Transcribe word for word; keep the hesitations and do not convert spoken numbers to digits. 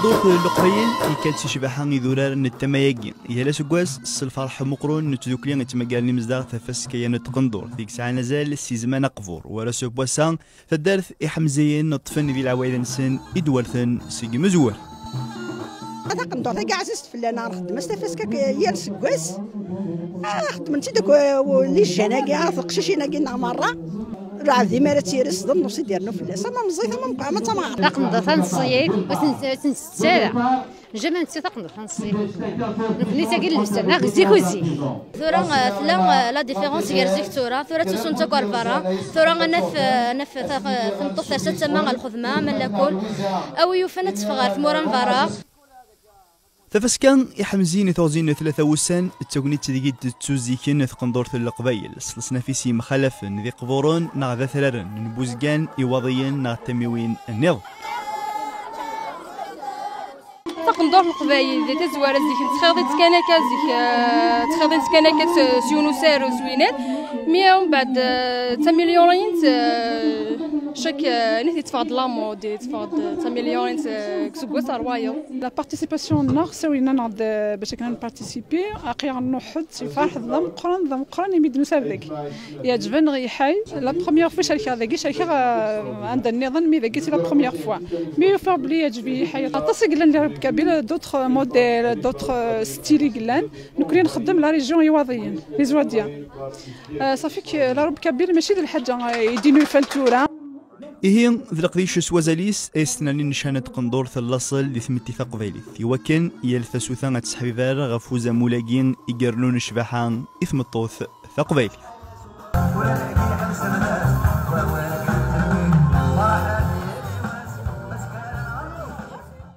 Taqendurt n Leqbayel yekka-d si ccbaḥa idurar n tama-agi. Yal aseggas, s lferḥ meqqren n tdukli yettmagaren imezdaɣ tafaska-a n tqendurt i yesɛan azal si zzman aqbur, war ass n wass-a, taddart iḥemziyen ṭṭfen di leɛwayed-nsen i d-werten seg imezwura. Taqendurt-agi ɛzizet fell-aneɣ, nxeddem-as tafaska k-, yal aseggas. Ah, xeddmen-tt-id akk, uh, les jeunes-agi, ah, teqcicin-agi-nneɣ merra. Lɛebd mi ara tt-yiri sḍel, nefs i d-yernu fell-as. Ama meẓẓiyet, ama meqqar, ama d tamɣart. Taqendurt-a neṣṣi-k, ur tt-, ur tt-nettett ara. Jamais nettett taqendurt-a neṣṣi-k. Nekni tagi n lebsan, neɣ zik u zik. Tura, eh, tella, eh, la différence gar zik d tura. Tura ttusun-tt akk ar berra. Tura ad naf, eh, ad naf ta-, tameṭṭut tersa d tama ɣer lxedma, ama lakul. A wi yufan ad teffeɣ ɣer tmura n berra. Tafaska iḥemziyen i teɣzi n tlata wussan, d tagnit deg i d-tettuziken tqendurt n Leqbayel, s leṣnaf-is yemxalafen d iqburen neɣ d atraren n Buzgan, Iwaḍiyen neɣ tamiwin nniḍen. Taqendurt n Leqbayel di tazwara zik ttxiḍint kan akka, zik, eh, ttxiḍint kan akka s, s yiwen usaru s winat, mi umbeɛd, eh, ttamelyorin-t, eh, chaque, eh, nit yetteffeɣ-d la mode, yetteffeɣ-d ttamelyorin-t, eh, seg useggas ar wayeḍ. La participation-nneɣ, ssawlen-aneɣ-d, eh, bac akken ad nparticipi, aql-aɣ nruḥ-d, si ferḥ d ameqqran, d ameqqran imi d-nusa ar dagi. Yeɛǧeb-aneɣ yiḥay. La première fois cerkeɣ dagi, cerkeɣ, euh, anda nniḍen, mi dagi c'est la première fois. Mi ufiɣ belli yeɛǧeb-iyi yiḥay. Aṭas i yellan les robes kabyles, d'autres modèles, d'autres, euh, styles i yellan. Nekkni nxeddem la région Iwaḍiyen, les Iwaḍiens. Euh, ça fait que la robe kabyle mačči d lḥaǧa, euh, i d-nufa tura. Ihi, d leqdic s wazal-is ay s-tnerni nnecana n tqendurt n laṣel di tmetti taqbaylit, i wakken yal tasuta ad tesseḥbiber ɣef uzamul-agi i irennun ccbaḥa i tmeṭṭut taqbaylit.